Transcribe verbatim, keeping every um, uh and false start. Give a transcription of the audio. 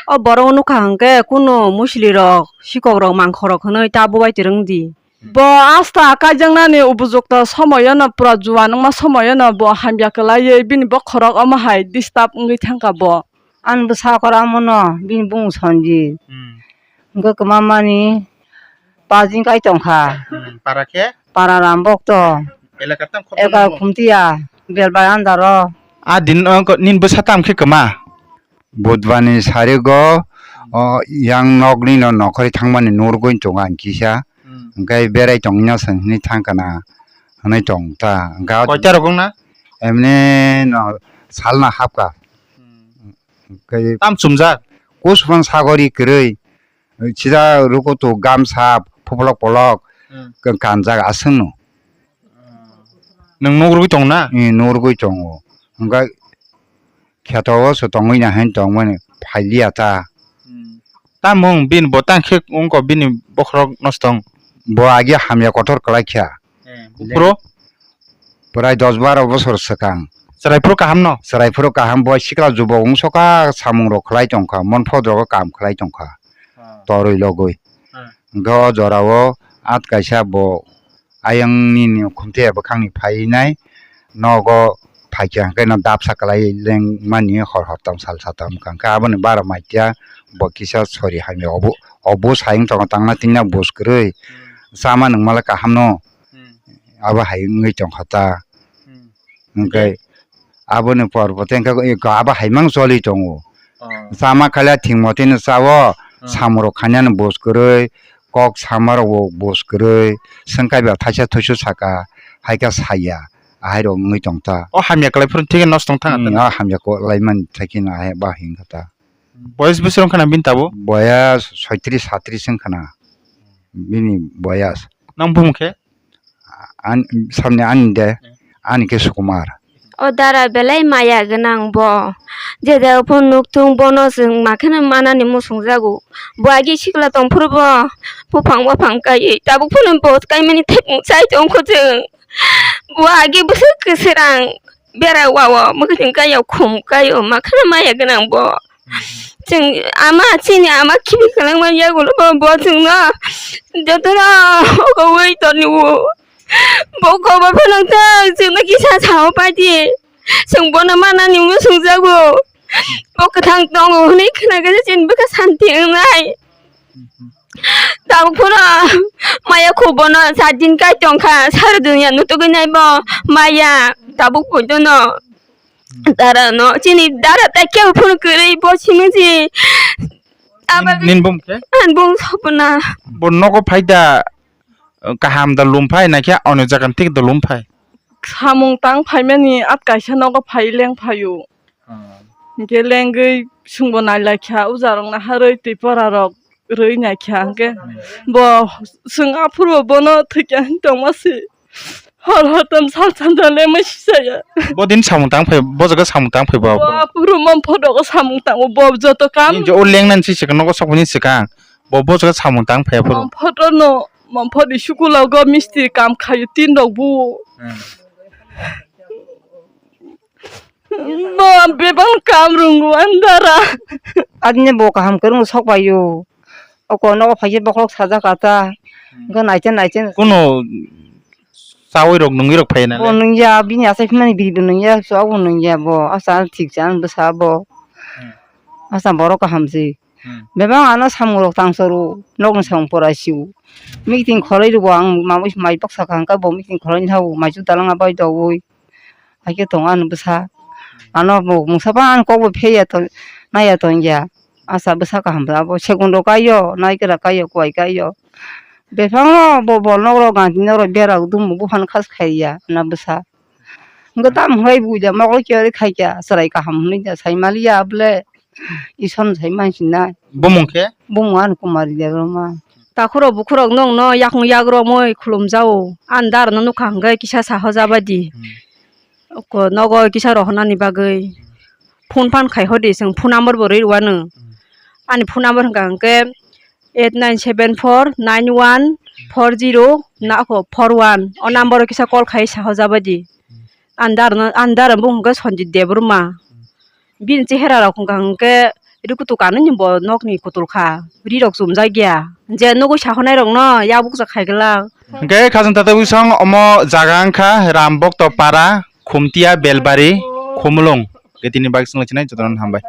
O borok nukha hwnkhe kunu muisli rok, sikok rok, mangkhor rok hwnwi ta bubai twrwng di. Hmm. Bo asta kaijaknani ubujukto somoyono pura juan wngma somoyono bo hamya kwlaiwi bini bokhorok omo hai disturb wngwi thangkha bo. Ani bwsa kora omono bini bumung Sanjit. Hmm. Hwnkhe kwmamani pajing kai tongkha. Hmm. Para khe? Para Rambok to. Elaka tam khop Eka tamo? Khumtiya, Belbai andaro. A din, o, ko, nin bwsa tam khe kwma? Budbani sarigo, o, yang nokni no nokhorwi thangmani nurgwi tongo ang kisa. Hmm. Hwnkhe berai tongna se hwnwi thangkha na hwnwi tong ta. Hwnkhe o Koita rok wngna? Emni no salna hapkha. Hmm. Hwnkhe tam chumjak? Kusupang sagori kwrwi. Sida rukutu gamsa, phuplok polok, hmm, kanjak aswkno. Nwng nugurgwi tong na? Eh, nugurgwi tongo. Hwnkhe kheto o se tongwi na hin tongmani phailiya ta. Hmm. Tamung bini bo tang khe wngkha bini bokhorok nosto wng. Bo agi hamya kotor kwlai kha. Eh, buphuru? Prai dos baro bosor swkang. Chwrai phuru kaham no? Chwrai phuru kaham, bo sikla jubok wngsoka samung rok khlai tongkha, monpho drogo kam khlai tongkha. Ah. Torwi logwi. Ah. Hwnkhe o jorao at kaisa bo ayang nini khumte bwkhakni phainai nogo phaikha hwnkhe no dapsa kwlai lengmani hor hor tong sal satam wngkha. Hwnkhe aboni bara maitia bo kisa sori hamya obo, obo sayung tongo tangna tingna bus kwrwi. Hmm. Chama nungmale kaham no. Hmm. Abo hai wngwi tongkha ta. Hmm. Hwnkhe aboni por bo tei wngkha eko abo hai mang choli tongo. Oh. Chama khaila thwngmo tei no chao, hmm, samung rok khainani bus kwrwi, kok sama rok bo bus kwrwi, swngkai ba thaisa thuisu saka, hai khe saya, ahai rok wngwi tong ta. O hamya kwlai phuru thik nosto wng thang. Hmm, o hamya kwlai man thai khe no ahai ba hing kha ta. Boyes bwswk wngkha na bini tabuk? Boyes soitris satris wngkha na bini boyes. Nang bumung khe? An-, samni ani de, ani khe Sukumar. O dara belai maya gwnang bo. Jeda phone nukthung bono chwng ma kheno manani muchung jago. Bo agi sikla tong phuru bo buphang baphang kaiwi tabuk phano bo kaimani thepung chai tongkho chwng. Bo agi bwswk kwswrang. Bera wawa mwkhwtwng kaio khum kaio makhana maya gwnang bo. Chwng ama chini ama khibi kwlwngma yagulo bo, bo chwngno jotono ogowi toniwo. Bo kobo phano thang chwngno kisa sao paidi. Chwng bono manani muchung jago. Bo kwthang tongo hwnwi khna khe chini bwkha santi wngnai. Tabuk phano maya khubono sat din kai tongkha, sara dunya nutugwi nai bo maya tabuk poitono. Dara no, chini dara tai kebo phano kwrwi bo simi si. Abagwi nin bum khe? An bum sopna. Bo nogo phai da, kaham da lum phai, na khe ono jaga thik da lum phai? Samung tang phaimani at kaisa nogo phai leng phaio. Hmm. Hwnkhe lengwi chwngbo nailaikha, ujarokno harwi twi porarok rwi naikha, hwnkhe bo chwng aphuru bono thwikya hinwi tongma se. Hor hor tam sal sal da lemwi sisaya. Bo din samung tang phai, bo jaga samung tang phai bo. Bo aphuru mom photo samung tango, bo joto kam. Ni jo o leng nan si sikang nogo sokmani sikang. Bo bo jaga samung tang phai aphuru. Mom photo no, mom photo ni sukula go mistri kam khayo tin rok bu. Hmm. Bo bebang kam rungo andara. Adine bo kaham kwrwng sok paio. Oko nogo phaikhe bokhorok sajak kha ta. Hmm. Hwnkhe naite naite. Kuno chawi rok nungwi rok phai na bo le? Nungya, bini asai phimani biri bo nungya, so abo nungya bo. Asa thik chan bwsa bo. Hmm. Asa borok kaham se. Hmm. Bebak ano samung rok tang soro, nokni samung pora sio. Meeting khoroi rwgo ang mamui mai baksa kaham khe bo meeting khoroi thao, mai chu dalanga bai daui. Hai khe tongo ani bwsa. Ano bo mungsa ba ani kok bo pheya to, naiya tongya. Asa bwsa kaham abo segun rok kaio, nai kra kaio, kuai kaio. Bebak no bo bol nok rok ganti nok rok bera dumu buphang khas khaiya na bwsa. Hwnkhe tamo hwnwi buida mokol kiya ri khai kya, chwrai kaham hwnwi da sai maliya bwle. Isor no sai mansinai. Bumung khe? Bumung ani Kumari Debbarma. Takhurok bukhurok nwng no yakung yagrok moi khulumjao. Ani dara no nukha hwnkhe kisa sahoja baidi. Hmm. Ko nogo kisa rohornani bagwi. Phone phan khai hodi chwng phone number bo rwi rwano. Hmm. Ani phone number hwnkha hwnkhe eight nine seven four nine one four zero nako four one. O number o kisa call khai sahoja baidi. Andar no, andar bung hwnkhe Sanjit Debbarma. Bini chehera rok hwnkha hwnkhe Ri kutu kanwi ni bo nok ni kutul kha. Ri rok chumjak ya. Je nugwi sahonai rok no yabuk jak khai glak. Hwnkhe khajang tata bwsong omo jaga wngkha Rambokto para, Khumtia Belbari, Khumulung. Hwnkhe tini bagwi chwng lai chinai jotono hambai.